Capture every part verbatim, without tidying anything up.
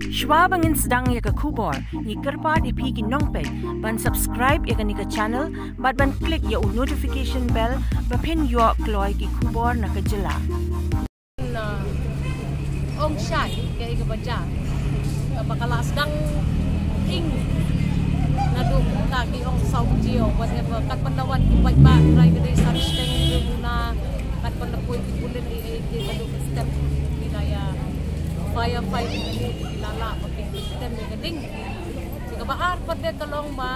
Shuwa ba ngin sdang ïa ka khubor, ngi kyrpad ïa phi ki nongpeit ban subscribe ïa kane ka channel bad ban click ïa u notification bell ba phin ïoh kloi ki khubor na ka jylla. Na ong shai ka i ka baja ka ba ka la sdang ing naduh ka ki ong saw baje or whatever, kat ban da wan ki paidbah trai ka dei san shteng ki na kat ban da poi ki pulit i i ki naduh ka step ki na ïa firefight ki la la ba ki step ni ka ding. Ka ba ar pat de ka long ba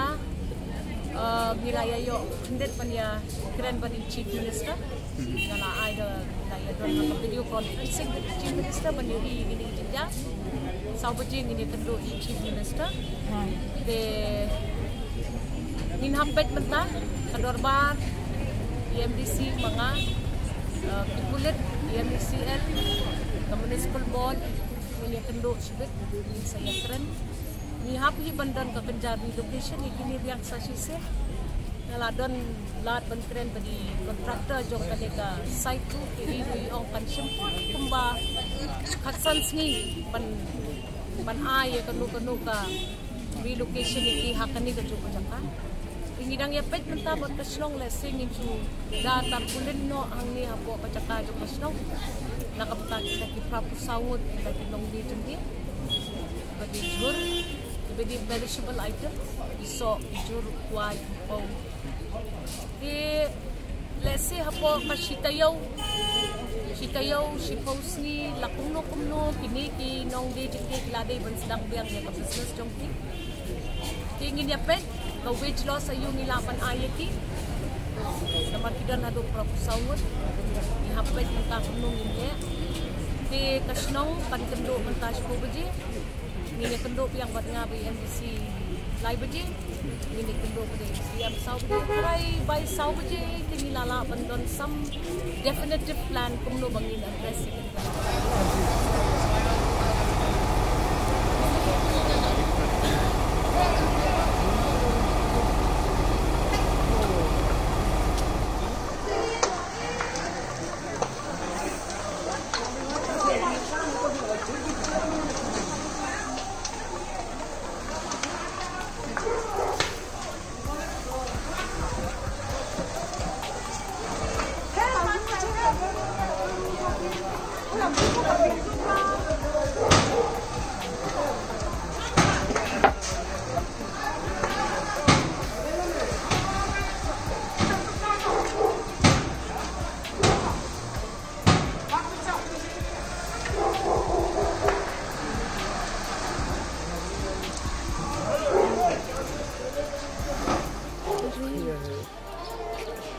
Uh, ngi la ïa ïoh khyndiat ban ïa kren bad i Chief Minister. Nga la ai da, la ïa don ha ka video conferencing bad i Chief Minister ban ïohi ïa kine ki jingjia. Saw baje ngin ïa kynduh i Chief Minister. Te ngin hap peit mynta ka dorbar, i M D C ma nga, uh, ki pulit, i M D C L, ka Municipal Board, ngin ïa kynduh shibit, ngin sa ïa kren. Ngi hap hi ban don ka kynja relocation ïa kine biang sa shisien. Nga la don lad ban kren bad i contractor jong kane ka site ruh, ki i ruh i ong kan shim pat kumba khatsan sngi ban, ban ai ïa kano kano ka relocation ïa ki ha kane kajuh ka jaka. Ngi dang ïa peit mynta bad ka shnong lehse ngin shu da tarpaulin noh hangne hapoh ka jaka jong ka shnong. Na ka bynta kita ki phra phew saw ngut kita ki nongdie jingdie. Ba dei jhur, ba dei perishable item, i soh, i jhur, u kwai, u phew. Te lehse hapoh ka shi taïew, shi taïew, shiphew sngi, la kumno kumno kine ki nongdie jingdie ki la dei ban sdang biang ïa ka business jong ki. Te ngin ïa peit ka wage loss aïu ngi lah ban ai ïa ki. Namar ki don haduh phra phew saw ngut. Ngi hap peit mynta kumno ngin leh. Te ka shnong kan kynduh mynta shiphew baje. Ngin ïa kynduh biang bad nga bad i M D C lai baje. Ngin ïa kynduh bad i C M saw baje. Trai bai saw baje te ngi la lah ban don some definitive plan kumno ba ngin address ïa ka.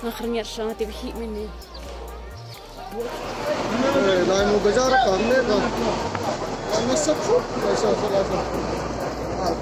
Nga khyrngiat sha nga tip hi mini. Eh, lai mo bazaar ka, hamne ka. Hamne sab sab, aisa, aisa, aisa. Ah.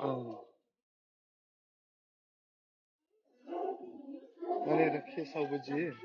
Oh. Nane rakhe saw baje.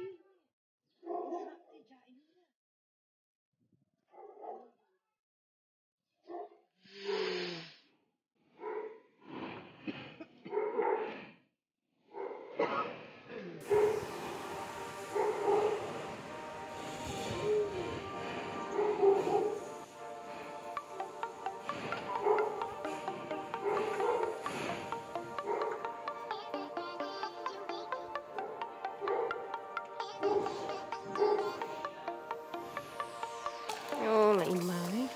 Oh, la i ma, eh.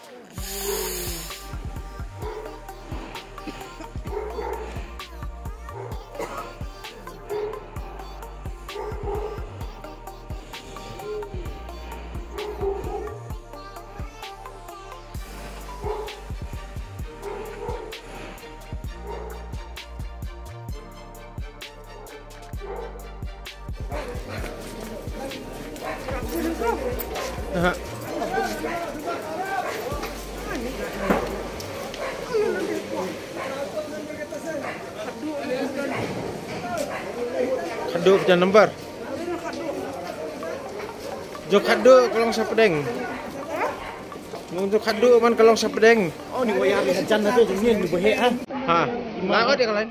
Aha. Duh pjan number. Jok khadduh ka long sa pdeng. Nong jok khadduh man ka long sa pdeng. Oh, ni wayar ni hajan na tu jingin ni bohe ha. Ha. Ngai ot ïa ka lain.